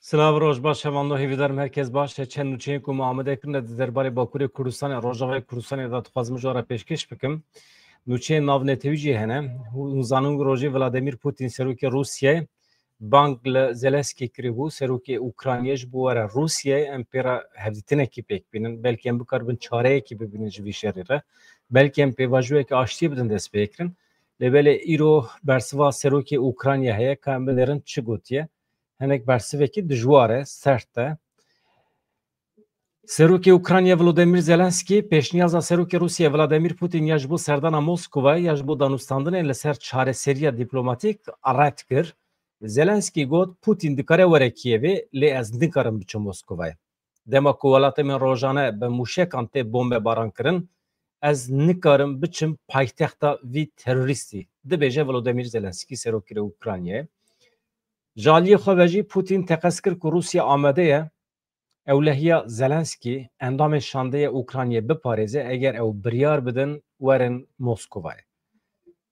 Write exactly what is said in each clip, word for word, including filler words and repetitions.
Silav, roj baş, hevalno, hêvîdarim herkes baş e. Çend nûçeyên ku me amade kirine di derbarê Bakurê Kurdistanê, Rojavayê Kurdistanê de dixwazim ji we re pêşkêş bikim. Nûçeyên navnetewî jî hene. Hûn zanin ku rojê Vladimir Putin, serokê Rûsyayê, bang li Zelenskî kiribû, serokê Ukraynayê, ji bo were Rûsyayê, em pê re hevdîtinekî pêk bînin. Belkî em bikaribin çareyekî bibînin ji vî şerî re. Belkî em pêvajoyeke aştiyê bidin destpêkirin. Lê belê îro bersiva serokê Ukraynayê heye, ka em binêrin çi gotiye. Hinek bersivekî dijwar e, sert e. Serokê Ukraynayê Volodymyr Zelenskî pêşniyaza serokê Rûsyayê Vladimir Putin ya ji bo serdana Moskovayê ya ji bo danûstandinên li ser çareseriya dîplomatîk red kir. Zelenskî got, Putin dikare were Kiyevê, lê ez nikarim biçim Moskovayê. Dema ku welatê me rojane bi mûşekan tê bombebaran kirin, ez nikarim biçim paytexta vî terorîstî, dibêje Volodymyr Zelenskî, serokê Ukraynayê. Ji aliyê xwe ve jî Putin teqez kir ku Rûsya amade ye ewlehiya Zelenskî, endamên şandeyê Ukraynayê biparêze, eger ew biryar bidin werin Moskovayê.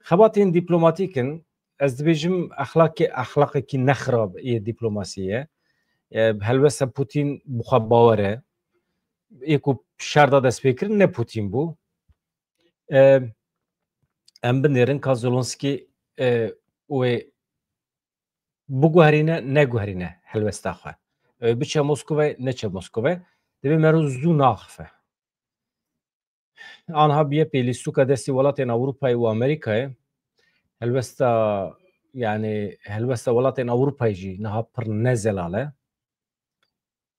Xebatên dîplomatîk in, ez dibêjim exlaqê-, exlaqekî nexirab yê dîplomasiyê ye. E, helwesta Putin bi xwe bawer e. Ê ku şer da destpêkirin ne Putin bû. E, em binêrin ka Zelensky, e, wê biguherîne, neguherîne helwesta xwe. E, biçe Moskove, neçe Moskove. Divê mero zû naxife. Anha biye pêlîstûka destî welatên Ewropayê û Amerîkayê. Helwesta, yani helwesta welatên Ewropayê jî niha pir ne zelal e.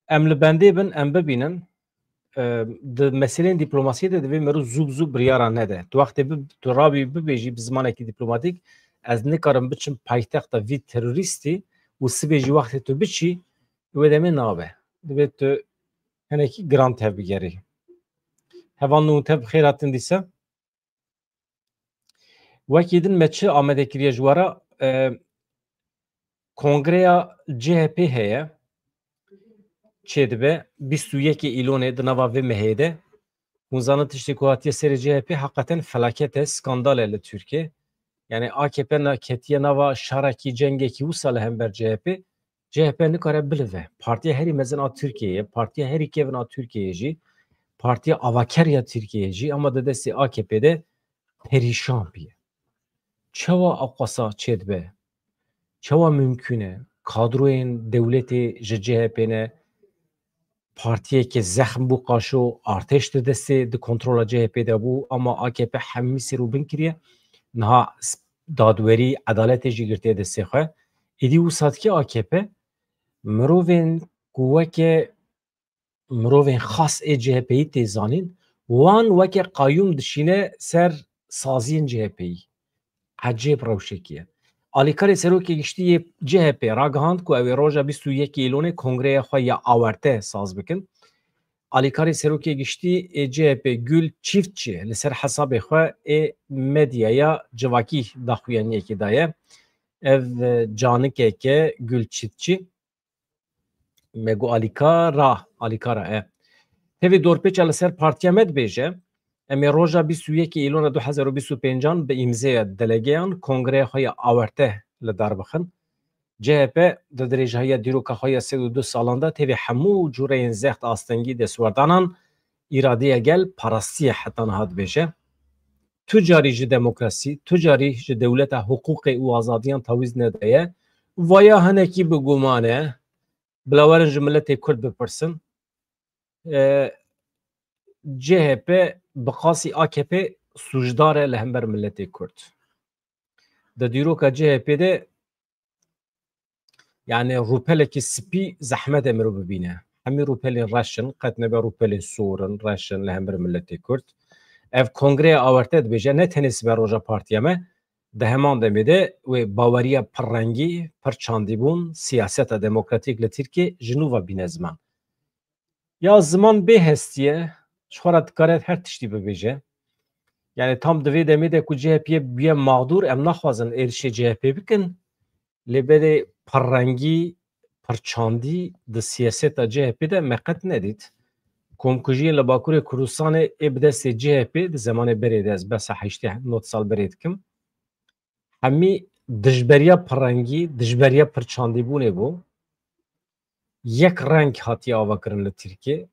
Em li bendê bin, em bibînin, e, di meseleyên dîplomasiyê de divê mero zû bi zû biryara nede. Tu wextê bi-, tu rabî bibêjî bi zimanekî dîplomatîk, ez nikarim biçim paytexta vî terorîstî û sibê jî wextê tu biçî, wê demê nabe. Divê tu hinekî giran tevbigerî. Hevalno, hûn tev bi xêr hatin dîsa. Wekî din me çi amade kiriye ji we re, e, kongreya C H P heye, çêdibe, bîst û yekê Îlonê di nava vê mehê de. Hûn zanin tiştê ku hatiye serê C H P heqeten felaket e, skandal e li Tirkiyê. Yani A K P na-, ketiye nava şerekî, cengekî wisa li hember C H P. C H P nikare bilive. Partiya herî mezin a Tirkiyeyê, partiya herî kevin a Tirkiyeyê jî, partiya avaker ya Tirkiyeyê jî, ama di destê A K P de perîşan bîye. Çawa ewqasa çêdibe? Çawa mimkûn e? Kadroyên dewletê ji C H P ne, partiyeke zexm bû qaşo, artêş di destê, di kontrola C H P de bû, ama A K P hemî sêr û bin kiriye. Niha s-, dadwerî, edaletê jî girtiye destê xwe. Êdî wisa dike A K P, mirovên ku weke mirovên xas ê C H P'yî tê zanîn, wan weke qayûm dişîne ser saziyên C H P'yî. Ecêb rewşekî ye. Alîkarê Serokê Giştî yê C H P ragihand ku ew ê roja bîst û yekê Îlonê kongreya xwe ya awarte saz bikin. Alîkarê Serokê Giştî ê C H P Gül Çiftçi li ser hesabê xwe ê medyaya civakî daxuyaniyekê daye. Ev, e, canikeke Gül Çiftçi. Me got alîkara, alîkara e. Tevî dorpêça li ser partiya me dibêje, em ê roja bîst û yekê Îlona du hezar û bîst û pêncan bi îmzeya delegeyan kongreya xwe ya awarte li dar bixin. C H P di dirêjahiya dîroka xwe ya sed û du salan de tevî hemû cûreyên zext, astengî, destwerdanan, îradeya gel parastiye heta niha dibêje. Tu carî ji demokrasî, tu carî ji dewleta hiqûqê û azadiyan tawîz nedaye. Vaya hinekî bi guman e, bila werin ji miletê Kurd bipirsin. E, C H P bi qasî A K P sûcdar e li hember miletê Kurd. Di dîroka C H P de, yani, rûpelekî spî zehmet e mirov bibîne. Hemî rûpelên reş in, qet nebe rûpelên sor in, reş in li hember miletê Kurd. Ev kongreya awarte dibêje, ne tenê siberoja partiya me, di heman demê de wê baweriya pirrengî, pir çandîbûn, siyaseta demokratîk li Tirkiyê ji nû ve bîne ziman. Ya ziman bê hestî ye, ji xwe re dikare her tiştî bibêje. Yani tam di vê demê de ku C H P bûye mexdûr, em naxwazin êrişê C H P bikin. Lê belê pirrengî, pirçandî di siyaseta C H P de me qet nedît. Komkujiyên li Bakurê Kurdistanê ê bi destê C H P di zemanê berê de, ez behsa heştê nod sal berê dikim, hemî dijberiya pirrengî, dijberiya pirçandîbûnê bû. yek reng hatiye avakirin li Tirkiyê.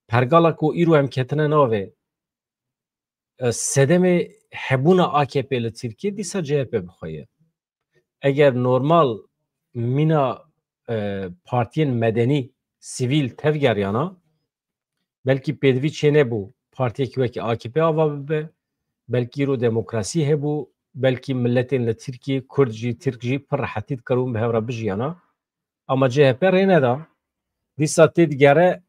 Pergala ku îro em ketine navê, e, sedemê hebûna A K P li Tirkiyê dîsa C H P bi xwe ye. Eger normal mîna, e, partiyên medenî, sivîl tevgeriyana, belkî pêdivî çênebû partiyekî wekî A K P ava bibe, belkî îro demokrasî hebû, belkî miletên li Tirkiyê, Kurd jî, Tirk jî pir rehetî dikaribûn bi hev re bijiyana. Ama C H P rê neda. Dîsa tê digere,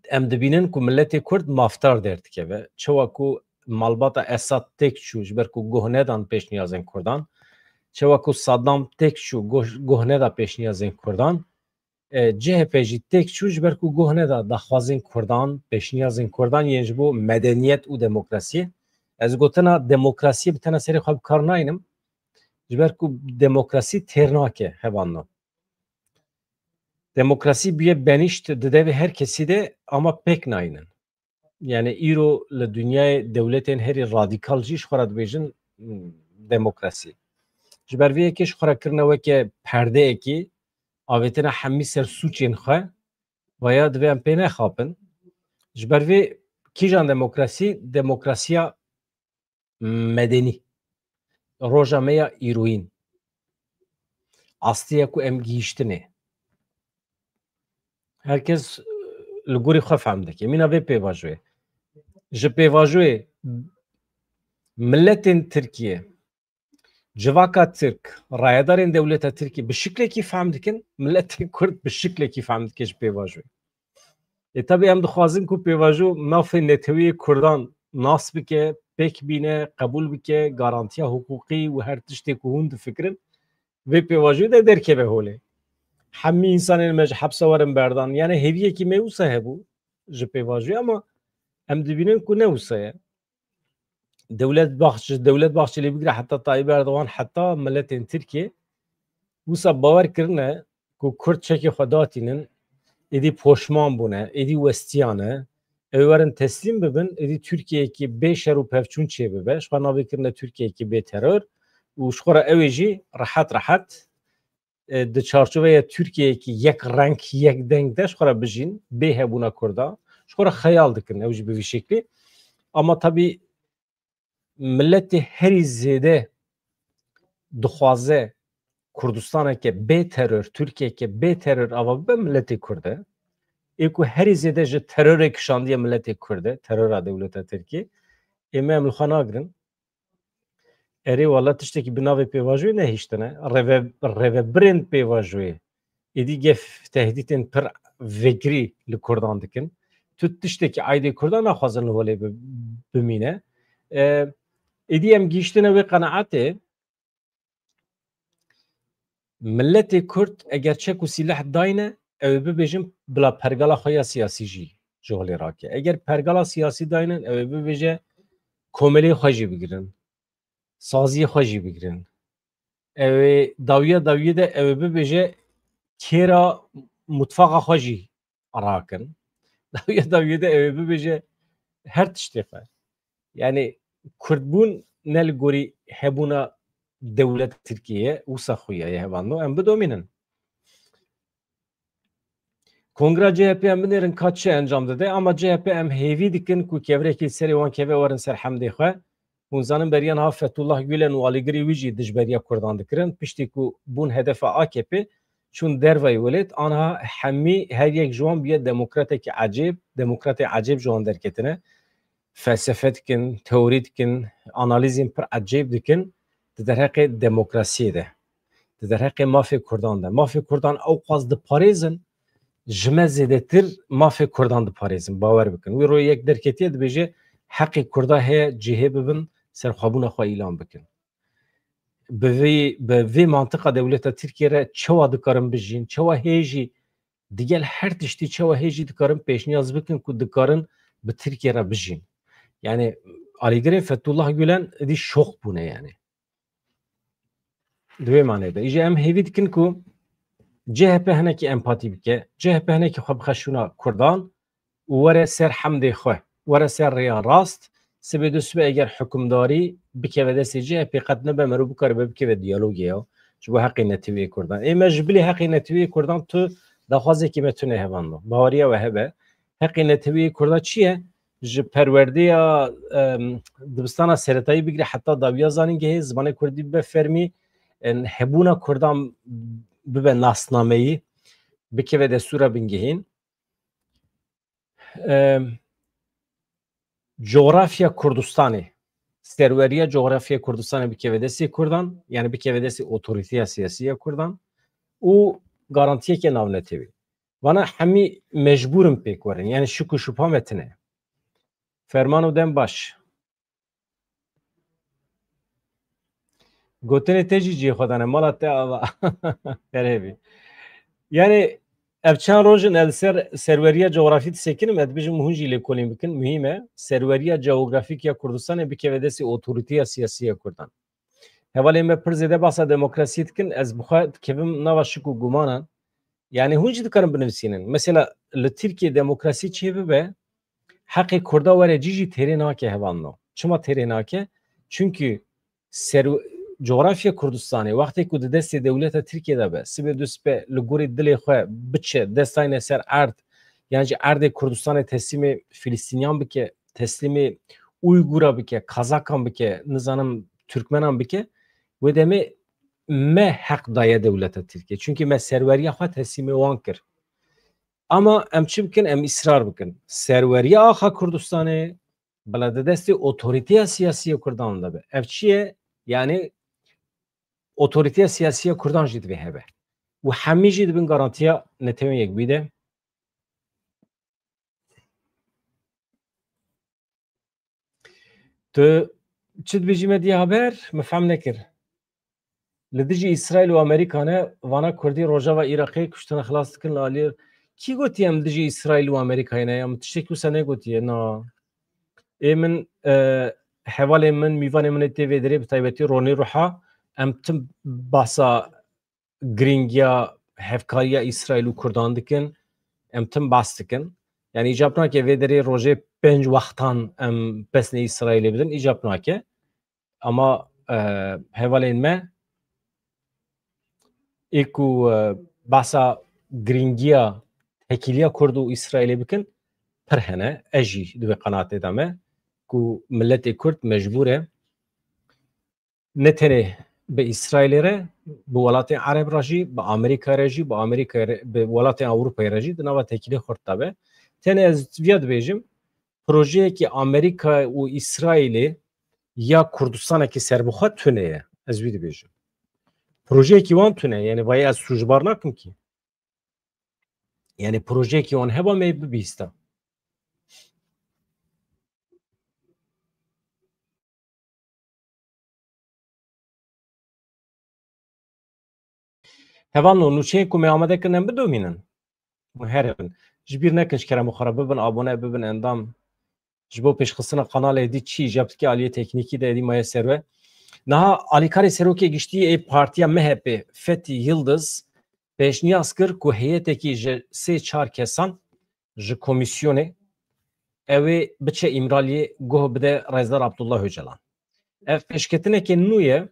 em dibînin ku miletê Kurd mafdar derdikeve. Çawa ku malbata Esad têk çû, ji ber ku guh nedan pêşniyazên Kurdan, çawa ku Saddam têk çû, guh, guh neda pêşniyazên Kurdan, e, C H P jî têk çû, ji ber ku guh neda daxwazên Kurdan, pêşniyazên Kurdan yên ji bo medeniyet û demokrasiyê. Ez gotina demokrasiyê bi tena serê xwe bi kar naynim, ji ber ku demokrasî têr nake hevalno. Demokrasî bûye benîşt di devê her kesî de, ama pêk nayînin. Yani îro li dinyayê dewletên herî radîkal jî ji xwe re dibêjin, hmm, demokrasî. Ji ber vê yekê ji xwe re kirine weke perdeyekî, avêtina hemî ser sûcên xwe, vaya divê em pê nexapin. Ji ber vê kîjan demokrasî, demokrasiya medenî. Roja me ya îroyîn. Astiya ku em gihîştinê. Her kes, e, li gorî xwe fehm dike. Mîna vê pêvajoyê. Ji pêvajoyê miletên Tirkiye, civaka Tirk, rayedarên dewleta Tirkî bi şiklekî fehm dikin, miletê Kurd bi şiklekî fehm dike ji pêvajoyê. Ê, tabii em dixwazin ku pêvajo mafê neteweyê Kurdan nas bike, pêk bîne, qebûl bike, garantiya hiqûqî û her tiştê ku hûn difikirin, vê pêvajoyê de derkeve holê. Hemî însanên me ji hepsa werin berdan. Yani hêviyekî me wisa hebû ji pêvajoyê, ama em dibînin ku ne wisa ye. Dewlet Bahç-, Dewlet Bahçelî bigire heta Tayyip Erdogan, heta miletên Tirkiyê wisa bawer kirine ku Kurd çekê xwe datînin, êdî poşman bûne, êdî westiyane, ew ê werin teslîm bibin, êdî Tirkiyeyekî bê şer û pevçûn çêbibe, ji xwe navê kirine Tirkiyeyekî bê teror û ji xwe re ew ê jî rehet rehet e, di çarçoveya Tirkiyeyekî yek reng, yek deng de ji xwe re bijîn, bê hebûna Kurda, ji xwe re xeyal dikin ew jî bi vî şeklî. Ama tabî miletê herî zêde dixwaze Kurdistaneke bê teror, Tirkiyeke bê teror ava bibe miletê Kurd e. Ê ku herî zêde ji terorê kişandiye miletê Kurd e, terora dewleta Tirkiyê. Ê me em li xwe nagirin. Erê wala tiştekî bi navê pêvajoyê nehiştine. Rêve-, rêvebirên pêvajoyê êdî gef tehdîtên pir vekirî li Kurdan dikin. Tu tiştekî aydê Kurdan naxwazin li holê bi-, bimîne. E, êdî em gihîştine wê qenaetê, miletê Kurd eger çek û sîleh dayne, ew ê bibêjin bila pergala xwe ya siyasî jî ji holê rake. Eger pergala siyasî daynin, ew ê bibêje komelê xwe jî bigirin, saziyê xwe jî bigirin. Ew ê dawiya dawiyê de ew ê bibêje kêra mutfaqa xwe jî rakin. Dawiya dawiyê de ew ê bibêje her tiştê xwe. Yani Kurdbûn ne li gorî hebûna dewlet Tirkiye ye, wisa xuya ye hevando. Em bidomînin. Kongra C H P em binêrin ka çi encam dide, ama C H P em hêvî dikin ku kevrekî serê wan keve werin ser hemdê xwe. Hûn zanin beriya niha Fethullah Gulen û alîgirî wî jî dijberiya Kurdan dikirin. Piştî ku bûn hedefa A K P, çûn dervayî welêt, aniha hemî her yek ji wan bûye demokratekî ecêb, demokratê ecêb ji wan derketine. Felsefe dikin, teorî dikin, analîzên pir ecêb dikin di derheqê demokrasiyê de, di derheqê mafê Kurdan de. Mafê Kurdan ew qas diparêzin, ji me zêdetir mafê Kurdan diparêzin, bawer bikin. Wî royê yek derketiye dibêje, heqê Kurda heye cihê bibin, serxwebûna xwe îlan bikin. Bi vê, bi vê mantiqa dewleta Tirkiye re çawa dikarin bijîn, çawa hê jî digel her tiştî çawa hê jî dikarin pêşniyaz bikin ku dikarin bi Tirkiye re bijîn. Yani alîgirên Fethullah Gulen êdî şok bûne yani. Di wê manê de. Îje em hêvî dikin ku C H P hinekî empatî bike, C H P hinekî xwe bixe şûna Kurdan û were ser hemdê xwe, were ser rêya rast. Sibê du sibê eger hukimdarî bikeve destê C H P, qet nibe merû bikaribe bikeve diyalogê ya. Ji bo heqê neteweyê Kurdan. Ê me ji bilî heqê neteweyê Kurdan tu daxwazekî me tune hevalno. Baweriya we hebe. Heqê neteweyê Kurdan çi ye? Ji perwerdeya, em, dibistana seretayî bigire heta dawiya zanîngehê, zimanê Kurdî bibe fermî, em, hebûna Kurdan bibe nasnameyî, bikeve destûra bingehîn. Em, Coğrafya Kurdistanê, serweriya coğrafya Kurdistanê bikeve destê Kurdan, yani bikeve destê otorîteya siyasî ya Kurdan û garantiyeke navnetewî. Vana hemî mecbûr in pêk werin, yani şik û şubha me tine. Ferman û dem baş. Gotinê te jî cihê xwe dane, mala te ava. Erê bî. Yani ev çend roj in ez li ser serweriya coğrafî disekinim, ez dibêjim hûn jî lêkolîn bikin, muhîm e. Serweriya coğrafîk ya Kurdistanê bikeve destê otorîteya siyasî ya Kurdan. Hevalên me pir zêde bahsa demokrasiyê dikin, ez bi xwe dikevim nava şik û gumanan. Yani hûn jî dikarin binivîsînin. Mesela li Tirkiyê demokrasî çêbibe, heqê Kurda were cî jî têrê nake hevalno. Çima têrê nake? Çünkü ser, coğrafya Kurdistanê wextê ku di destê dewleta Tirkiyê de be, sibê du sibê li gorî dilê xwe biçe, destayne ser erd, yan jî erdê Kurdistanê teslîmê Filistîniyan bike, teslîmê Uygura bike, Kazakan bike, nizanim Türkmenan bike, wê demê me heq daye dewleta Tirkiyê. Çünkü me serweriya xwe teslîmê wan kir. Ama em çi bikin? Em îsrar bikin. Serweriya axa Kurdistanê bila di destê otorîteya siyasî ya Kurdan de be. Ev çi ye? Yani otorîteya siyasî ya Kurdan jî divê hebe. Û hemî jî di bin garantiya Netewên Yekbûyî de. Tu çi dibêjî me diye haber? Min fehm nekir. Li dijî Îsraîl û Amerîka ne, vana Kurdî Rojava Iraqê kuştine xilas dikin li aliyê. Kî gotiye em li dijî Îsraîl û Amerîkayê ne? Ya min tiştekî wisa negotiye. Na. Ê min, e, hevalên min, mîvanên min ê tê vê derê, bi taybetî Ronî Ruha, em tim bahsa girîngiya hevkariya Îsraîl û Kurdan dikin, em tim bas dikin. Yani îcab nake vê derê rojê pênc wextan em pesnê Îsraîlê bidin, îcab nake. Ama, e, hevalên me ê ku, e, behsa girîngiya tekîliya Kurd û Îsraîlê bikin, pir hene. Ez jî di wê qenaatê de me ku miletê Kurd mecbûr e ne tenê bi Îsraîlê re, bi welatên Ereb re jî, bi Amerîka re jî, bi Amerîka re, bi welatên Ewropayê re jî di nava tekîlê xurt de be. Tenê ez viya dibêjim, projeyekî Amerîka û Îsraîlê ya Kurdistanekî serbixwe tune ye. Ez wî dibêjim. Projeyekî wan tune ye. Yani vayê ez sûcbar nakim kî. Yani projeyekî wan heba me bibîsta. Hevalno, nûçeyên ku me amade kirin em bidomînin. Min here bin. Ji bîr nekin, ji kerem xwe re bibin abone, bibin endam. Ji bo pêşxistina kanalê dî çi îcab dike aliyê teknîkî de êdî maye ser we. Niha alîkarê serokê giştî ê partiya M H P Fethi Yildiz pêşniyaz kir ku heyetekî ji sê çar kesan ji komîsyonê ew ê biçe Îmraliyê guh bide Rêzdar Abdullah Ocalan. Ev pêşketineke nû ye.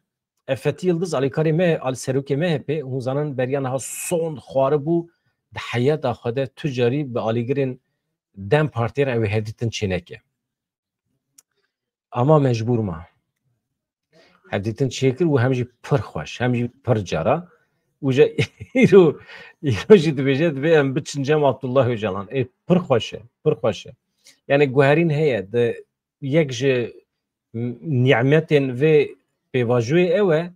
Ev Fethi Yildiz alîkarê me, al serokê M H P, hûn zanin beriya niha sond xwaribû, di heyeta xwe de tu carî bi alîgirên DEM Partiyê re ew ê hevdîtin çêneke. Ama mecbûr ma. Hevdîtin çêkir û hem jî pir xweş, hem jî pir cara. Û je îro, îro jî dibêje, divê em biçin cem Abdullah Ocalan. Ê, pir xweş e, pir xweş e. Yani guherîn heye, di yek ji n-, nîmetên vê pêvajoyê ew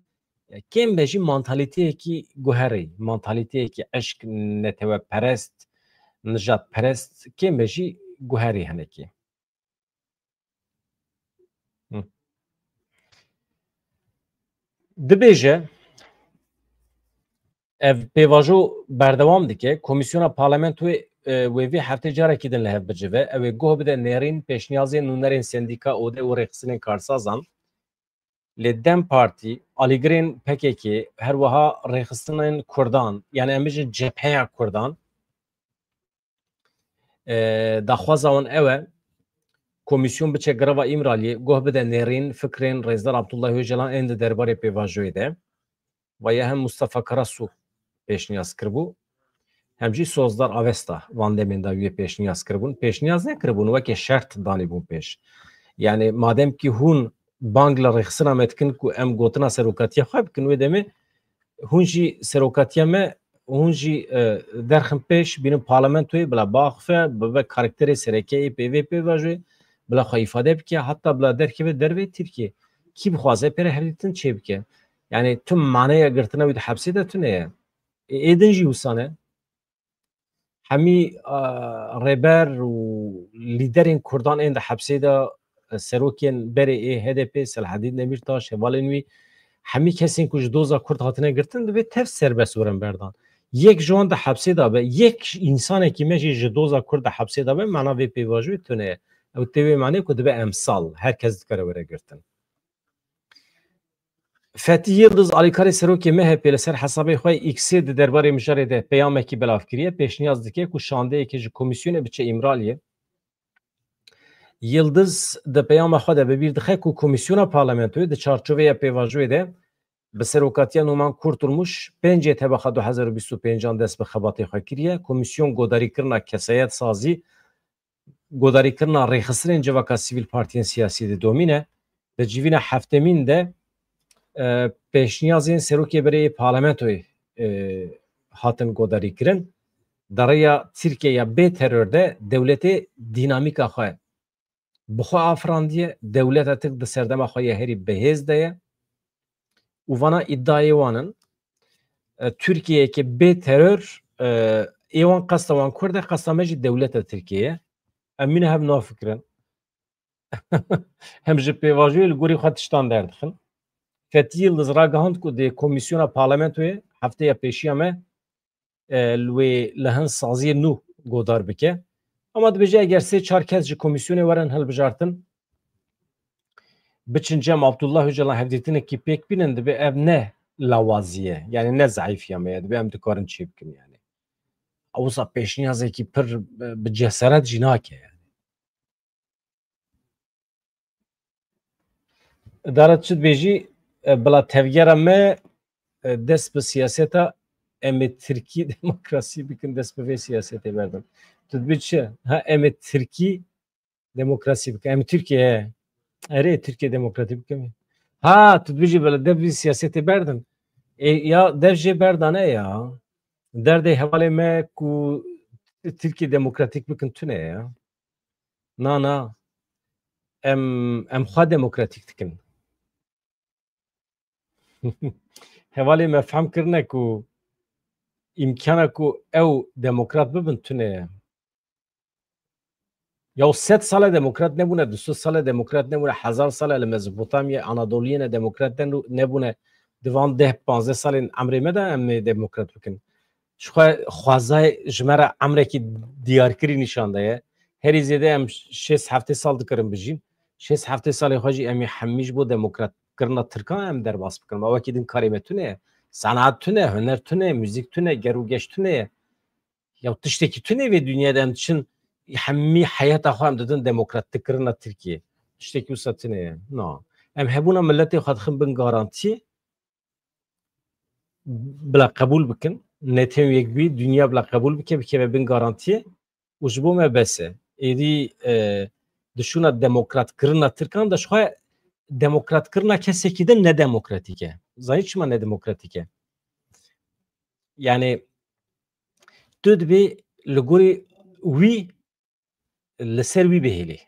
e, kêm be jî mantalîteyekî guherî, mantalîteyekî eşk, neteweperest, nijadperest, kêm be jî guherî hinekî. Hı. Dibêje, ev pêvajo berdewam dike, Komîsyona Parlamentoyê, e, wê vê heftê carekî din li hev bicive, ew ê guh bide nêrîn pêşniyazên nûnerên sendîka, ode û rêxistinên karsazan. Lê DEM Partî, alîgirên P K K, her wiha rêxistinên Kurdan, yani em bijin cepheya Kurdan, e, daxwaza wan ew e, komîsyon biçe girava Îmraliyê, guh bide nêrîn fikrên Rêzdar Abdullah Ocalan ên di derbarê pêvajoyê de. Ve ya hem Mustafa Karasu pêşniyaz kiribû, hem jî Sozdar Avesta van demên de wê pêşniyaz kiribûn. Pêşniyaz nekiribûn, weke şert danîbûn pêş. Yani madem ki hûn bang li rêxistina me dikin ku em gotina serokatiya xwe bikin, wê demê hûn jî serokatiya me, hûn jî, e, derxin pêş, bînin parlamentoyê, bila biaxife, bibe karakterê sereke yê pê vê pêvajoyê, bila xwe îfade bike, heta bila derkeve dervê Tirkiyê. Kî bixwaze pê re hevdîtin çêbike. Yani tu maneya girtina wî di hepsê de tune ye. Ê, ê din jî wisa ne. Hemî, a, rêber û lîderên Kurdan ên di hepsê de, e, serokên berê ê H D P, Selahaddin Demirtaş, hevalên wî, hemî kesên ku ji doza Kurd hatine girtin, divê tev serbest werin berdan. Yek ji wan di hepsê de be, yek însanekî me jî ji doza Kurd di hepsê de be, mana vê pêvajoyê tune ye. Ew tê wê manê ku dibe emsal, her kes dikare were girtin. Fetî Yildiz, alîkarê serokê M H P, li ser hesabê xwe X-ê di derbarê mijarê de peyamekî belav kiriye, pêşniyaz dike ku şandeyekê ji komîsyonê biçe Îmraliyê. Yildiz di peyama xwe de bi bîr dixe ku komîsyona parlamentoyê di çarçoveya pêvajoyê de bi serokatiya Numan Kurtulmuş pêncê Tebexa du hezar û bîst û pêncan dest bi xebatê xwe kiriye. Komîsyon godarîkirina kesayet sazî, godarîkirina rêxistinên civaka sivîl partiyên siyasî di domîne. Di civîna heftemîn de, e, pêşniyazên serokê berê yê parlamentoyê, e, hatin godarîkirin. Di rêya Tirkiye ya bê teror de dewletê dînamîka xwe bi xwe afirandiye. Dewleta Tirk di serdema xwe ya herî bihêz de ye. Û vana îdiayê wan in. E, Tirkiyeyeke bê teror, e, ê wan qesta wan Kurd e, qesta me jî dewleta Tirkiye ye. Em mîna hev nafikirin. Hem ji pêvajoyê li gorî xwe tiştan derdixin. Fetî Yildiz ragihand ku dê komîsyona parlamentoyê hefteya pêşiya me, e, li wê li hin saziyê nû godar bike. Ama dibêje eger sê çar kes ji komîsyonê werin hilbijartin, biçin cem Abdullah Ocalan hevdîtinekî pêk bînin, dibe ev ne lawazî ye. Yani ne zeîfiya me ye. Dibe em dikarin çê bikin yani. Wisa pêşniyazekî pir, e, bi cesaret jî nake yani. Îdare çi dibêjî, e, bila tevgera me, e, dest bi siyaseta em ê Tirkî demokrasî bikin, dest bi vê siyasetê berdin. Tu dibî çi? Ha, em ê Tirkî demokrasî bikin. Em ê Tirkiye, he. Erê, Tirkiye demokratî bikin. Ha, tu dibêjî bila dev vî siyasetê berdin. E, ya dev jê berdane ya. Derdê hevalê me ku Tirkiye demokratîk bikin tune ya. Na, na. Em, em xwe demokratîk dikin. Hevalê me fehm kirine ku îmkana ku ew demokrat bibin tune ye. Ya sed sale demokrat nebûne, du sed sale demokrat nebûne, hezar sale li Mezopotamya, Anadoliyê ne demokrat nebûne. Di van deh panzdeh salên emrê me de em ê demokrat bikin. Ji xwe xwezayê ji me re emrekî diyarkirî nîşan daye. Herî zêde em şêst heftê sal dikirin bijîn. Şêst heftê salê xwe jî em ê hemî ji bo demokratkirina Tirkan em derbas bikin. Ma wekî din karê me tune ye. Senaet tune, huner tune, muzîk tune, ger û geş tune ye. Ya tiştekî tune vê dinyayê de em diçin, hemî heyata xwe em didin demokratikkirina Tirkiyê. Tiştekî wisa tune ye. Na. Em hebûna miletê xwe dixin bin garantiyê. Bila qebûl bikin. Netewên Yekbûyî dinya bila qebûl bike, bikeve bin garantiyê û ji bo me bes e. Êdî, e, di şûna demokratkirina Tirkan de ji xwe demokratkirina kesekî din nedemokratîk e. Zanî çima nedemokratîk e? Yani tu dibê li gorî wî li ser wî bihêlî.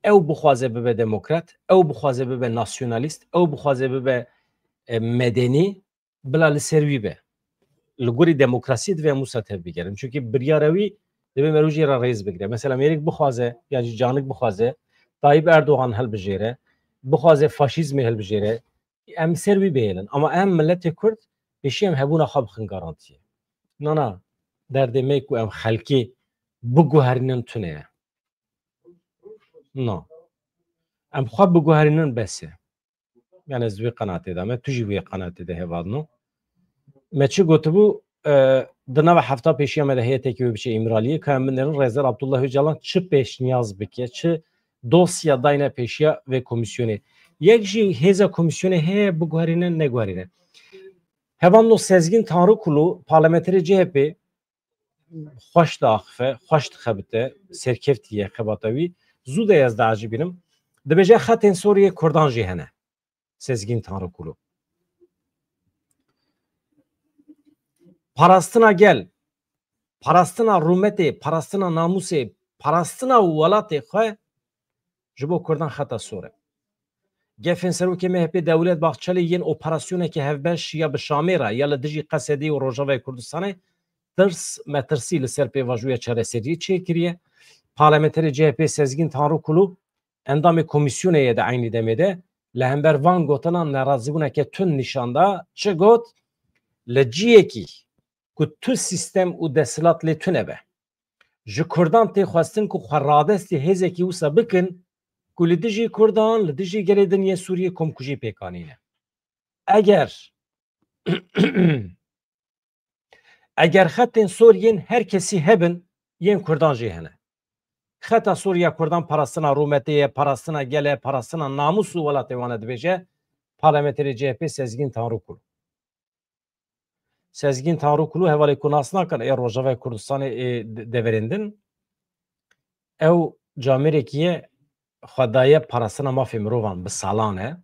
Ew bixwaze bibe demokrat, ew bixwaze bibe nasyonalîst, ew bixwaze bibe, e, medenî, bila li ser wî be. Li gorî demokrasiyê divê em wisa tevbigerin. Çunkî biryara wî divê merû jê re rêz bigire. Mesela mêrik bixwaze, yan jî canik bixwaze, Tayyip Erdogan hilbijêre, bixwaze faşîzmê hilbijêre, em ser wî bihêlin. Ama em miletê Kurd pêşî em hebûna xwe bixin garantiyê. Na, na, derdê me ku em xelkê biguherînin tune ye. Na. Em xwe biguherînin bes e. Yani ez di wê qenaatê de me, tu jî wê qenaatê de hevalno. Me çi gotibû, e, di nava hefta pêşiya me de heye tekî wê biçe Îmraliyê, ka em binêrin Rêzdar Abdullah Ocalan çi pêşniyaz bike, çi dosya dayne pêşiya vê komîsyonê. Yek jî hêza komîsyonê heye, biguherîne, neguherîne. Hevalno Sezgîn Tanrıkulu, parlamenterê C H P, xweş diaxife, xweş dixebite, serkeftî ye xebata wî. Zû de ez diecibînim. Dibêje xetên sor yê Kurdan jî hene. Sezgîn Tanrıkulu. Parastina gel, parastina rûmetê, parastina namûsê, parastina welatê xwe ji bo Kurdan xeta sor e. Gefên serokê M H P Dewlet Bahçelî yên operasyoneke hevbeş ya bi Şamê re ya li dijî Qesedê û Rojavayê Kurdistanê tirs, metirsî li ser pêvajoya çareseriyê çêkiriye. Parlamenterê C H P Sezgîn Tanrıkulu endamê komîsyonê ye di eynî demê de li hember van gotinan nerazîbûneke tund nîşan da. Çi got? Li ciyekî ku tu sîstem û desthilat lê tune be, ji Kurdan tê xwestin ku xwe radestî hêzekî wisa bikin ku li dijî Kurdan, li dijî gelê din yên Sûriyê komkujî pêk anîne. Eger, eger xetên sor yên her kesî hebin, yên Kurdan jî hene. Xeta sor ya Kurdan parastina rûmetê ye, parastina gel e, parastina namûs û welatê wan e, dibêje parlamenterê C H P Sezgîn Tanrıkulu. Sezgîn Tanrıkulu, hevalê ku nas nakin, ê Rojavayê Kurdistanê, ê de-, deverên din. Ew camêrekî ye xwe daye parastina mafê mirovan bi salan e.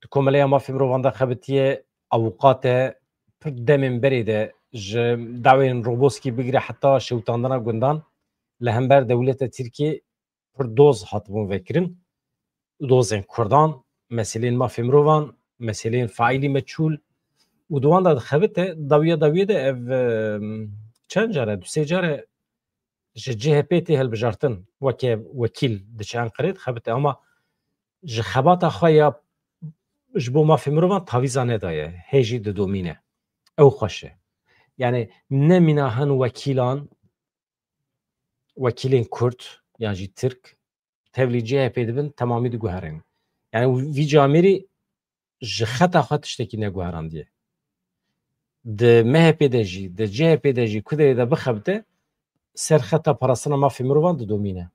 Di Komeleya Mafê Mirovan de xebitiye, avûqat e, pir demên berê de ji dawên Roboskî bigire heta şewitandina gundan li hember dewleta Tirkiyê pir doz hatibûn vekirin. Dozên Kurdan, meselên mafê mirovan, meselên faîlî meçhûl û di wan de dixebite, dawiya dawiyê de ev, em, çend care, du sê care ji C H P tê hilbijartin, weke wekîl diçe Enqerê dixebite, ama ji xebata xwe ya ji bo mafê mirovan tavîza nedaye, hê jî didomîne. Ew xweş e. Yani ne mîna hin wekîlan, wekîlên Kurd yan jî Tirk tevlî C H P dibin, temamî diguherînin. Yani vî camêrî ji xeta xwe tiştekî neguherandiye. Di M H P de jî, di C H P de jî ku derê de bixebite, ser xeta parastina mafê mirovan didomîne.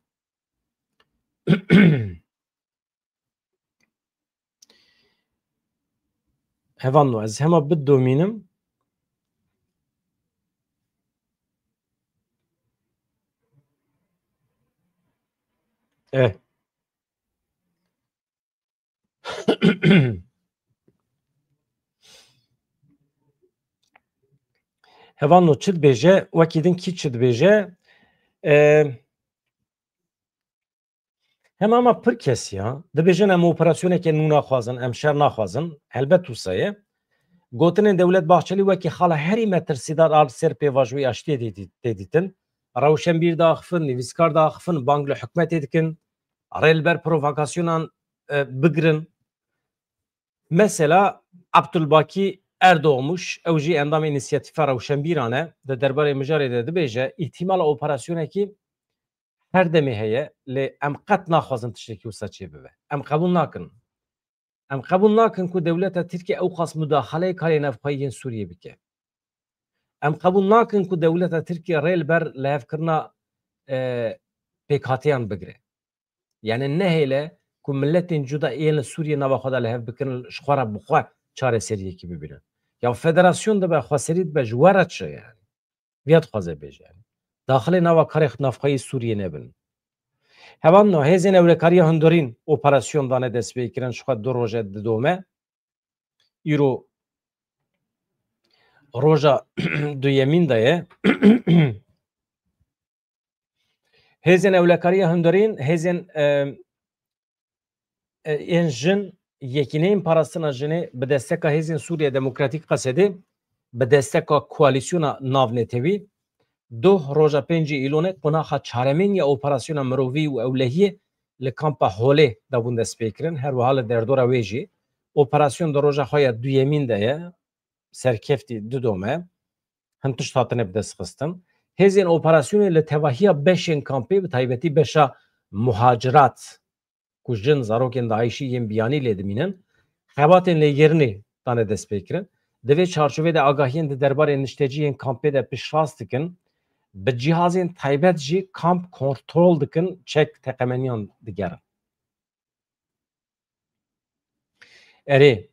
Hevalno, ez hema bidomînim. Eh. Hevalno çi dibêje? Wekî din kî çi dibêje? Eh, Hema hema pir kes ya dibêjin, em operasyoneke nû naxwazin, em şer naxwazin. Helbet wisa ye. Gotinên Dewlet Bahçelî wekî xala herî metirsîdar a li ser pêvajoyê aştiyê tê dî-, tê dîtin. Rewşenbîr diaxifin, nivîskar diaxifin, bang li hikûmetê dikin. Rê li ber provokasyonan, e, bigirin. Mesela Abdulbakî Erdoğmuş, ew jî endamê Înisiyatîfa Rewşenbîran e, di derbarê mijarê de dibêje, îhtîmala operasyonekî her demê heye, lê em qet naxwazin tiştekî wisa çêbibe. Em qebûl nakin. Em qebûl nakin ku dewleta Tirkiyê ewqas mudaxaleyê karê navxweyî yên Sûriyê bike. Em qebûl nakin ku dewleta Tirkiyê rê li ber lihevkirina, e, pêkhatiyan bigire. Yani nehêle ku miletên cuda yên li Sûriyê nava xwe de li hev bikin, ji xwe re bi xwe çareseriyekî bibînin. Ya federasyon dibe, xweserî dibe, ji we re çi yani? Viya dixwaze bêje yani. Daxilê nava karê navxweyî Sûriyê nebin. Hevalno, hêzên ewlekariya hundirîn operasyon dane destpêkirin, ji xwe du roje didome. Îro roja duyemîn de ye. Hêzên ewlekariya hundirîn, hêzên, e, e, yên jin, Yekîneyên Parastina Jinê bi desteka Hêzên Sûriya Demokratîk Qesedê, bi desteka Koalîsyona Navnetewî, doh roja pêncî Îlonê qonaxa çaremîn ya operasyona mirovî û ewlehiyê li kampa Holê de bûn destpêkirin, her wiha li derdora wê jî. Operasyon di roja xwe ya duyemîn de ye, serkeftî didome, hin tişt hatine bidestxistin. Hêzên operasyonê li tevahiya beşên kampê, bi taybetî beşa muhacirat, ku jin zarokên DAIŞî yên biyanî lê dimînin, xebatên lêgerînê dane destpêkirin. Di vê çarçovê de agahiyên di derbarê nişteciyên kampê de piştrast dikin, bi cihazên taybet jî kamp kontrol dikin, çek teqemeniyan digerin. Erê,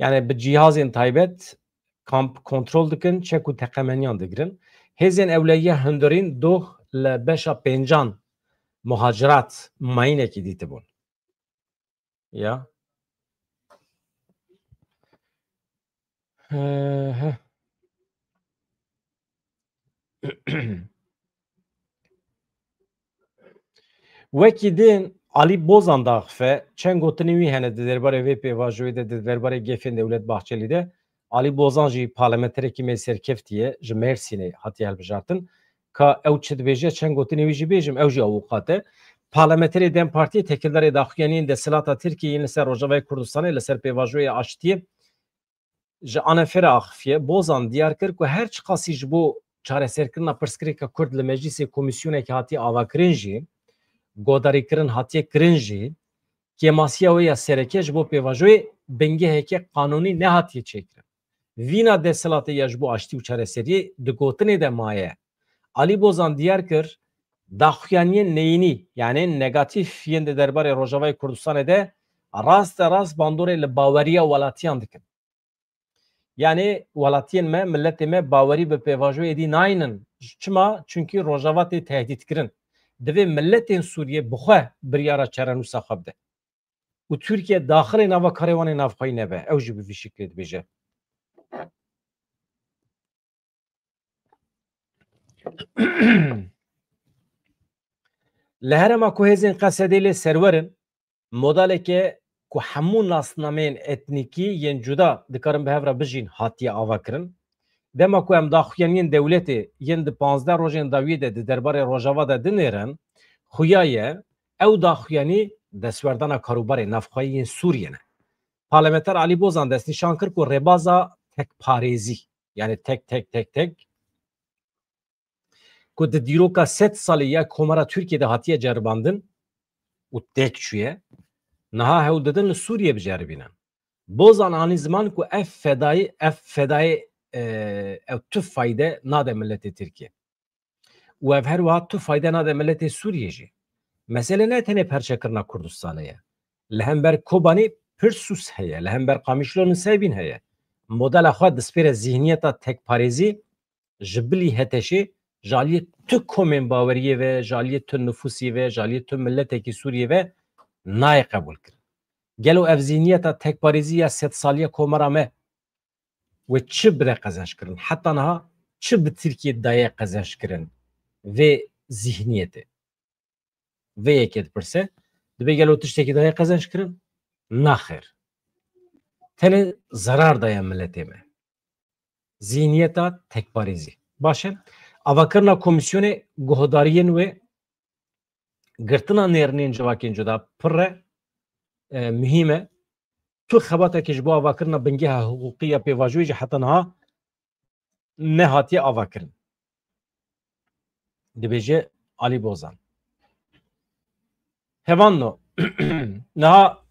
Yani bi cîhazên taybet kamp kontrol dikin, çek û teqemeniyan digirin. Hêzên ewleyiya hundirîn doh li beşa pêncan muhacirat mayînekî dîtibûn. Ya. He, he. Wekî din Alî Bozan daxife, çend gotinên wî hene di derbarê vê pêvajoyê de, di derbarê gefên Dewlet Bahçelî de. Alî Bozan jî parlamenterekî me serkeftî ye, ji Mêrsînê hatiye hilbijartin. Ka ew çi dibêje, çend gotinên wî jî bêjim, ew jî avûqat e. Parlamenterê DEM Partiyê têkildarê daxuyaniyên desthilata Tirkiyê yên li ser Rojavayê Kurdistanê li ser pêvajoyê aştiyê ji Anefê re axifiye. Bozan diyar kir ku her çiqasî ji bo çareserkirina pirsgirêka Kurd li meclîsê komîsyonekê hatiye avakirin jî, godarîkirin hatiye kirin jî, kêmasiya wê ya sereke ji bo pêvajoyê bingeheke qanûnî nehatiye çêkirin. Vîna desthilatê ya ji bo aştî û çareseriyê di gotinê de maye. Alî Bozan diyar kir, daxuyaniyên neyînî, yanî negatîf yên di derbarê Rojavayê Kurdistanê de raste rast bandorê li baweriya welatiyan dikin. Yanî welatiyên me, miletê me bawerî bi pêvajoyê dî naynin. Çima? Çunkî Rojava tê tehdîtkirin. Divê miletên Sûriyê bi xwe biryara çarenûsa xwe bide. Û Tirkiye daxilê nava karê wan ê navxweyî nebe. Ew jî bi vî şiklê dibêje. Li herêma ku hêzên Qesedê lê serwer in, modeleke ku hemû nasnameyên etnîkî yên cuda dikarin bi hev re bijîn hatiye avakirin. Dema ku em daxuyaniyên dewletê yên di panzdeh rojên dawiyê de di derbarê Rojava de dinêrin, xuya ye ew daxuyanî destwerdana karûbarê navxweyî yên Sûriyê ne. Parlamenter Alî Bozan destnîşan kir ku rêbaza tekparêzî, yani tek tek tek tek, ku di dîroka sed salî ya Komara Tirkiyê de hatiye ceribandin û têk çûye, niha hewl didin li Sûriyê biceribînin. Bozan anî ziman ku ev fedayî, ev fedayê, e, ew tu fayde nade miletê Tirkiyê. Û ev her wiha tu fayde nade miletê Sûriyê jî. Mesele ne tenê perçekirina Kurdistanê ye. Li hember Kobanî pir sûs heye, li hember Qamişlo Nusaybîn heye. Modela xwe dispêre zîhniyeta tekparêzî ji bilî HTŞê, ji aliyê tu komên baweriyê ve, ji aliyê tu nifûsî ve, ji aliyê tu miletekî Sûriyê ve nayê qebûlkirin. Gelo ev zîhniyeta tekparêzî ya sed saliya Komara me wê çi bide qezençkirin? Heta niha çi bi Tirkiyê daye qezençkirin vê zîhniyetê? Vê yekê dipirse, dibê gelo tiştekî daye qezençkirin? Naxêr. Tenê zerar daye miletê me. Zîhniyeta tekparêzî. Baş e. Avakirina komîsyonê guhdariyên wê, girtina nêrînên civakên cuda pir e, e, muhîm e. Tu xebatekî ji bo avakirina bingeha hiqûqî ya pêvajoyê jî heta niha nehatiye avakirin. Dibêje Alî Bozan. Hevanno, niha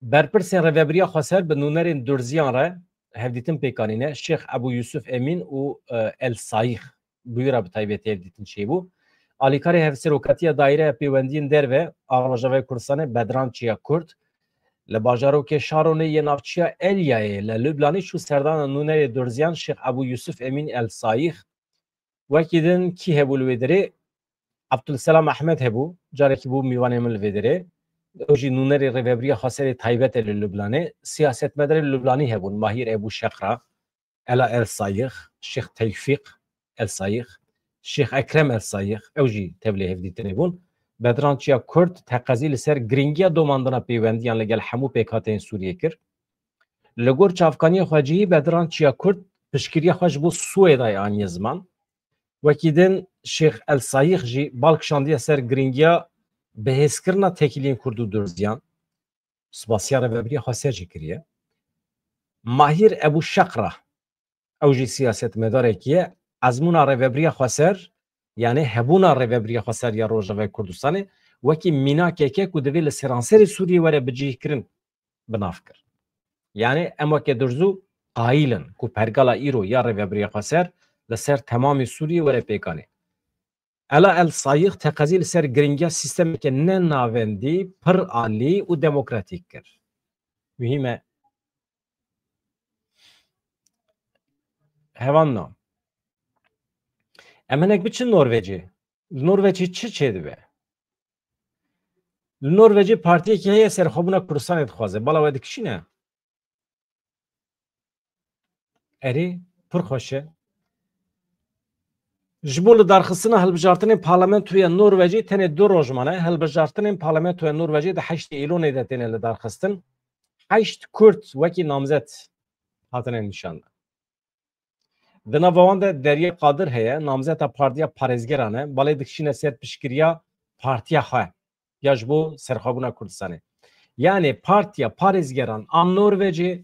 berpirsên Rêvebiriya Xweser bi nûnerên Durziyan re hevdîtin pêk anîne. Şêx Ebû Yusuf Emîn û, e, El Sayîx, bi wî re bi taybetî hevdîtin çêbû. Alîkarê Hevserokatiya Daîreya Pêwendiyên Derve a Rojavayê Kurdistanê Bedran Çiya Kurd li bajarokê Şaronê yê navçeya Elyayê li Lublanê çû serdana nûnerê Durziyan Şêx Ebû Yusuf Emîn El Sayîx. Wekî din kî hebû li wê derê? Abdulselam Ehmed hebû, carekî bû mîvanê min li vê derê. Ew jî nûnerê Rêvebiriya Xweserê taybet e li Lublanê. Siyasetmedarê Lublanî hebûn, Mahîr Ebû Şeqra, Ela El Sayix, Şêx Tewfîq El Sayix, Şêx Ekrem El Sayix, ew jî tevlê hevdîtinê bûn. Bedran Çiya Kurd teqezî li ser girîngiya domandina pêwendiyan li gel hemû pêkhateyên Sûriyê kir. Li gor çavkaniya xwecihî Bedran Çiya Kurd piştgiriya xwe ji bo Swêdayê aniye ziman. Wekî din Şêx El Sayix jî bal kişandiye ser girîngiya bihêzkirina têkiliyên Kurd û Durziyan. Spasiya Rêvebiriya Xweser jî kiriye. Mahîr Ebû Şeqra, ew jî siyasetmedarekî ye. Ezmûna Rêvebiriya Xweser, yanî hebûna Rêvebiriya Xweser ya Rojavayê Kurdistanê, wekî mînakeke ku divê li seranserê Sûriyê were bicihkirin, bi nav kir. Yanî em weke durzû qayîl in ku pergala îro ya Rêvebiriya Xweser li ser temamê Sûriyê were pêkanê. Ela El Sayix teqezî li ser girîngiya sîstemeke ne navendî, pir alî û demokratîk kir. Muhîm e. Hevanno. Em hinek biçin Norvecê. Li Norvecê çi çêdibe? Li Norvecê partiyekî heye serxwebûna Kurdistanê dixwaze. Bala we dikişîne? Erê, pir xweş e. Ji bo lidarxistina hilbijartinên parlamentoya Norvecê tenê du roj mane. Hilbijartinên parlamentoya Norvecê di heştê Îlonê de têne lidarxistin. Heşt Kurd wekî namzet hatine nîşandan. Di nava wan de Derya Qadir heye, namzeta Partiya Parêzgeran e, balê dikişîne ser piştgiriya partiya xwe ya ji bo serxwebûna Kurdistanê. Yanî Partiya Parêzgeran a Norvecê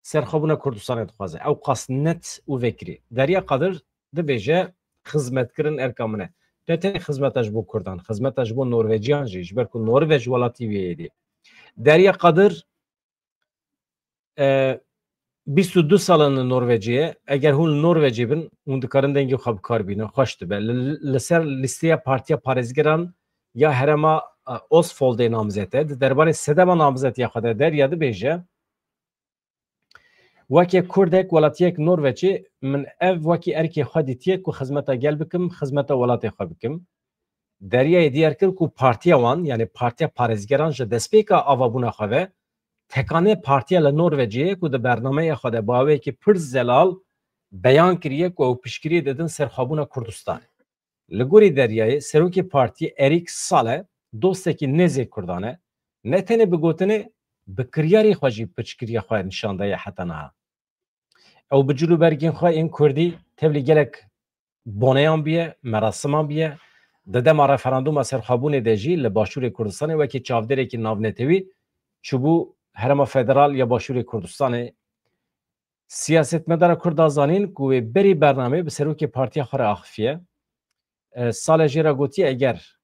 serxwebûna Kurdistanê dixwaze. Ew qas net û vekirî. Derya Qadir dibêje, xizmetkirin erka min e. Ne tenê xizmeta ji bo Kurdan, xizmeta ji bo Norveciyan jî, ji ber ku Norvec welatî wê yê dî. Derya Qadir e, bîst û du sal in li Norvecê ye. Eger hûn li Norvecê bin, hûn dikarin dengê xwe bi kar bînin, xweş dibe. Li, li ser lîsteya Partiya Parêzgeran ya herêma, e, Østfoldê namzet e. Di derbarê sedema namzetiya xwe de Derya dibêje, weke Kurdek, welatiyek Norvecê, min ev wekî erkê xwe dîtiye ku xizmeta gel bikim, xizmeta welatê xwe bikim. Deryayê diyar kir ku partiya wan, yanî Partiya Parêzgeran ji destpêka avabûna xwe ve tekanê partiya li Norvecê ye ku di bernameya xwe de bi awayekî pir zelal beyan kiriye ku ew piştgiriyê didin serxwebûna Kurdistanê. Li gorî Deryayê, serokê partiyê Erîk Sale dostekî nêzê Kurdan e. Ne tenê bi gotinê, bi kiryarê xwe jî piştgiriya xwe nîşan daye heta niha. Ew bi cil û bergên xwe ên Kurdî tevlî gelek boneyan bûye, merasiman bûye. Di dema referandûma serxwebûnê de jî li Başûrê Kurdistanê wekî çavdêrekî navnetewî çûbû Herêma Federal ya Başûrê Kurdistanê. Siyasetmedara Kurd da zanîn ku wê berî bernameyê bi serokê partiya xwe re axifiye. E, Sale jê re gotiye, eger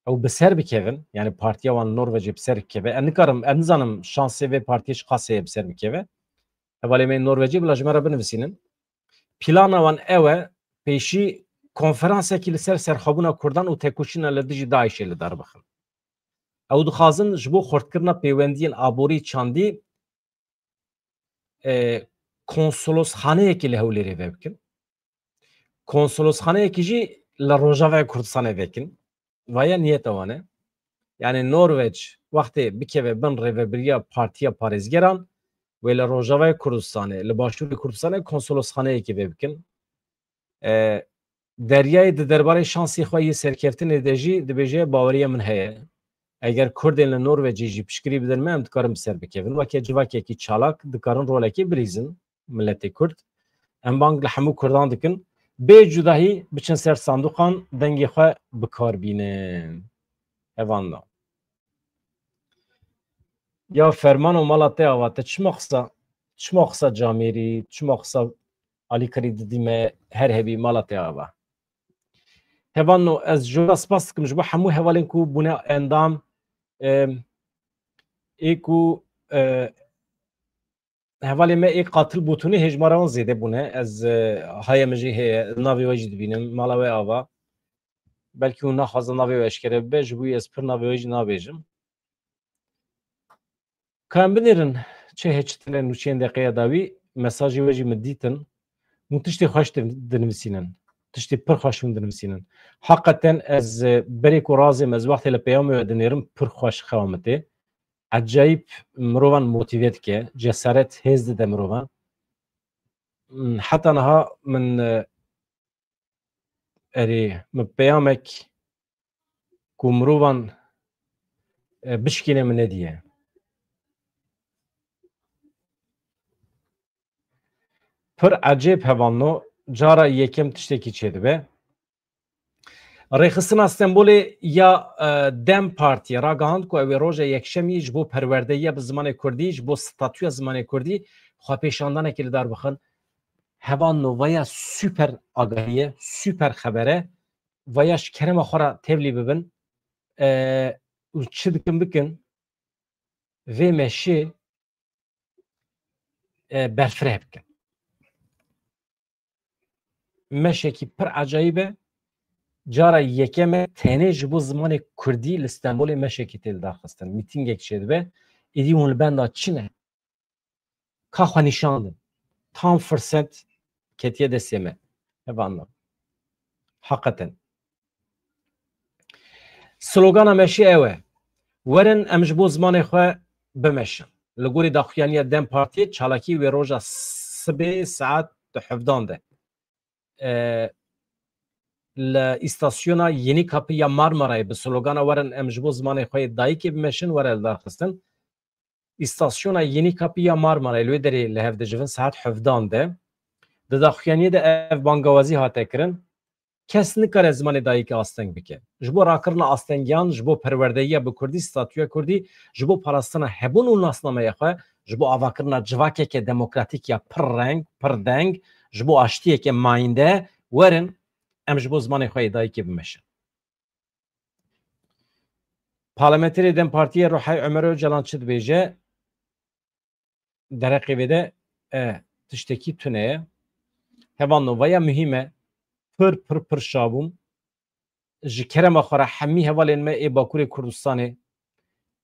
ew bi ser bikevin, yanî partiya wan Norvecê bi ser bikeve, ez nikarim, ez nizanim şansê vê partiyê çiqas heye bi ser bikeve. Hevalê me yên Norvecê bila ji me re binivîsînin. Plana wan ew e, pêşî konferansekî li ser serxwebûna Kurdan û tekoşîna li dijî DAIŞê li dar bixin. Ew dixwazin ji bo xurtkirina pêwendiyên aborî çandî, e, konsolosxaneyekî li Hewlêrê vebikin. Konsolosxaneyekî jî li Rojavaya Kurdistanê vekin. Vaya niyeta wan e. Yanî Norveç wextê bikeve bin rêvebiriya Partiya Parêzgeran, wê li Rojavaya Kurdistanê, li Başûrê Kurdistanê konsolosxaneyekî vebikin. E, Deryayê di derbarê şansê xwe yê serkeftinê de jî dibêje, baweriya min heye. Eger Kurdên li Norvecê jî piştgirî bidin me, em dikarin bi ser bikevin. Weke civakekî çalak dikarin rolekê bilîzin miletê Kurd. Em bang li hemû Kurdan dikin. Bê cudahî biçin ser sanduqan, dengê xwe bi kar bînin. Hevan da. Ya Fermano, mala te ava, te çima qisa, çima qisa camêrî, çima qisa alîkarî didî me, her hebî mala te ava. Hevanno, ez ji we re spas dikim ji bo hemû hevalên ku bûne endam, em, ê ku, e, hevalê me ê qatil bûtûnê hêjmara wan zêde bûne. Ez, e, haya min jî heye, navê we jî dibînim, mala we ava. Belkî hûn naxwazin navê we eşkere bibe, ji bo wî ez pir navê we jî nabêjim. Ka em binêrin, çi heye çi tune nûçeyên deqeya dawî, mesajê we jî min dîtin. Hûn tiştê xweş din-, dinivîsînin. Tiştê pir xweş hûn dinivîsînin. Heqeten ez, e, berê ku razêm, ez wextê li peyamê we dinêrim, pir xweş xewa min tê. Ecayîb mirovan motîve dike, cesaret, hêz dide mirovan. Hmm, heta niha min, e, erê, min peyamek ku mirovan, e, bişkîne min nediye. Pir ecêb hevanno, cara yekem tiştekî çêdibe. Rêxistina Stenbolê ya, e, DEM Partiyê ragihand ku ew ê roja yekşemî ji bo perwerdeyiya bi zimanê kurdî, ji bo statûya zimanê kurdî xwepêşandanekê li dar bixin. Hevanno, vaya super agahî ye, super xeber e. Vaya ji kerema xwe re tevlî bibin. E, û çi dikin bikin, vê meşê, e, berfireh bikin. Meşekî pir ecayîb e. Cara yekem e tenê ji bo zimanê kurdî li Stenbolê meşekî tê lidarxistin. Mîtîngek çêdibe. Êdî hûn li benda çi ne? ka xwe nîşan din. Tam firset ketiye destê me. Hevalno. Heqeten. Slogana meşî ew e. Werin em ji bo zimanê xwe bimeşin. Li gorî daxuyaniya DEM Partiyê çalakî wê roja sibê saet hevdan de, e, li îstasyona Yeni Kapı ya Marmarayê bi slogana "Werin em ji bo zimanê xwe yê dayikê bimeşin" were lidarxistin. Îstasyona Yeni Kapı ya Marmarayê li wê derê li hev dicivin saet hevdan de. Di daxuyaniyê de ev bangawazî hate kirin. Kes nikare zimanê dayikê asteng bike. Ji bo rakirina astengiyan, ji bo perwerdeyiya bi kurdî, statûya kurdî, ji bo parastina hebûn û nasnameya xwe, ji bo avakirina civakeke demokratîk ya pir reng, pir deng, ji bo aştiyeke mayînde, werin em ji bo zimanê xwe yê dayikê bimeşin. Parlamenterê DEM Partiyê Ruhay Ömer Öcalan çi dibêje? Dereqê vê de, e, tiştekî tune ye. Hevalno, vaya muhîm e. Pir, pir, pir şa bûm. Ji kerema xwe re hemî hevalên me ê Bakurê Kurdistanê,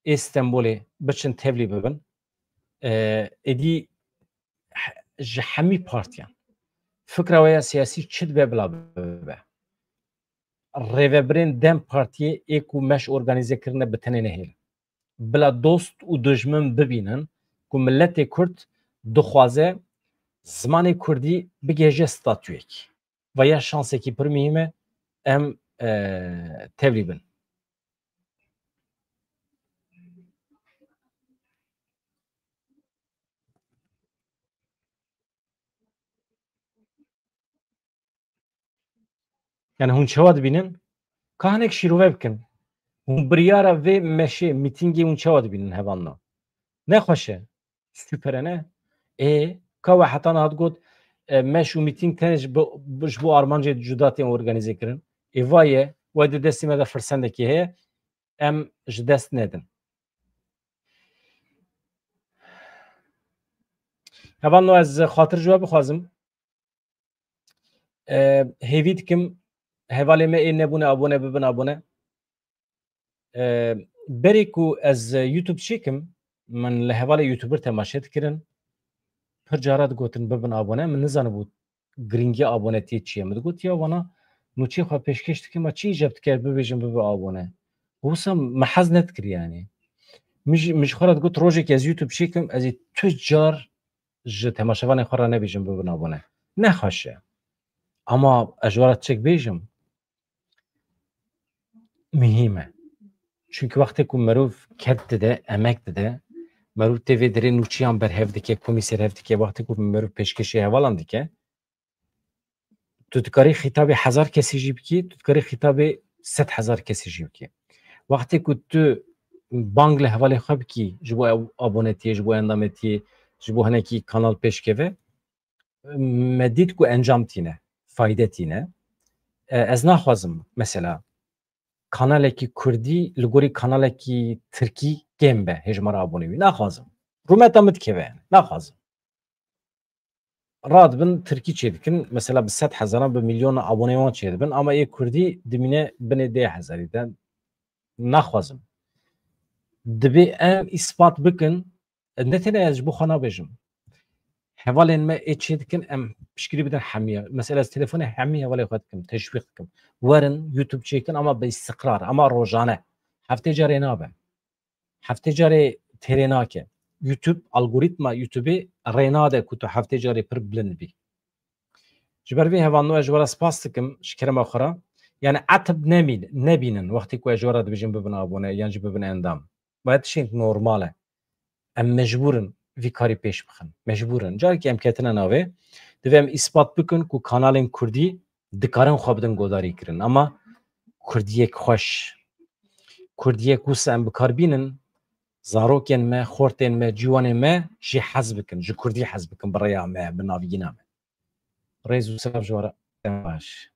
ê Stenbolê biçin tevlî bibin. E, êdî he-, ji hemî partiyan. Fikra we ya siyasî çi dibe bila bibe. Rêvebirên DEM Partiyê ê ku meş organîze kirine bi tenê nehêlin. Bila dost û dijmin bibînin ku miletê Kurd dixwaze zimanê Kurdî bigihêje statuyekî. Vaya şansekî pir muhîm e, em, e, tevlî bin. Yani hûn çawa dibînin? Ka hinek şîrove bikin. Hûn biryara vê meşê, mîtingê hûn çawa dibînin hevalno? Nexweş e. Super e, ne? Ê, ka we heta niha digot, e, meş û mîting tenê ji bo, ji bo armancê cuda tên organîze kirin? Ê, va ye, we di destê me de firsendekî heye, em ji dest nedin. Hevalno, ez xatir ji we bixwazim. E, hêvî dikim hevalê me ê nebûne abone bibin abone. E, berê ku ez YouTube çêkim, min li hevalê YouTuber temaşe dikirin. Pir cara digotin bibin abone. Min nizanibû girîngiya abonetiyê çi ye. Min digot ya wana nûçeyê xwe pêşkêş dikim, ma çi îcab dike bibêjim bibe abone. Wisa me hez nedikir yani. Min ji, min ji xwe re digot rojekê ez YouTube çêkim, ez ê tu car ji temaşevanên xwe re nebêjim bibin abone. Nexweş e. Ama ez ji we re çek bêjim, muhîm e. Çunkî wextê ku merov ked dide, emek dide, merov tê vê derê nûçiyan berhev dike, komî serhev dike, wextê ku merov pêşkêşî hevalan dike, tu dikarî xîtabê hezar kesî jî bikî, tu dikarî xîtabê sed hezar kesî jî bikî. Wextê ku tu bang li hevalê xwe bikî, ji bo ew abonetiyê, ji bo endametiyê, ji bo hinekî kanal pêşkeve, me dît ku encam tîne, fayde tîne. E, ez naxwazim, mesela, kanalekî kurdî li gorî kanalekî tirkî kêm be, hêjmara abonê wî. Naxwazim. Rûmeta min dikeve, yani. Naxwazim. Radibin tirkî çêdikin, mesela bi sed hezaran, bi milyon abonê wan çêdibin, ama ê kurdî dimîne binê deh hezarî de. Naxwazim. Dibê em îspat bikin, ne tenê ez ji bo xwe nabêjim. Hevalên me ê çêdikin, em piştgirî bidin hemiya. Mesela ez telefonê hemî hevalê xwe dikim, teşwîq dikim. Werin YouTube çêkin ama bi îstiqrar, ama rojane. Heftê carê nabe. Heftê carê têrê nake. YouTube, algorîtma YouTubeê rê nade ku tu heftê carê pir bilind bî. Ji ber vê hevalno ez ji we re spas dikim, ji kerema xwe re. Yani etib nemîn-, nebînin wextê ku ez ji we re dibêjim bibin abone yan jî bibin endam. Ve tiştêk normal e. Em mecbûr in vî karî pêş bixin. Mecbûr in. Carekî em ketine navê. Divê em îspat bikin ku kanalên kurdî dikarin xwe bidin godarî kirin. Ama kurdiyek xweş. Kurdiyek wisa em bi kar bînin, zarokên me, xortên me, ciwanên me jî hez bikin, ji kurdî hez bikin, bi rêya me, bi navgîna me. Rêz û selam ji we re. Dem baş.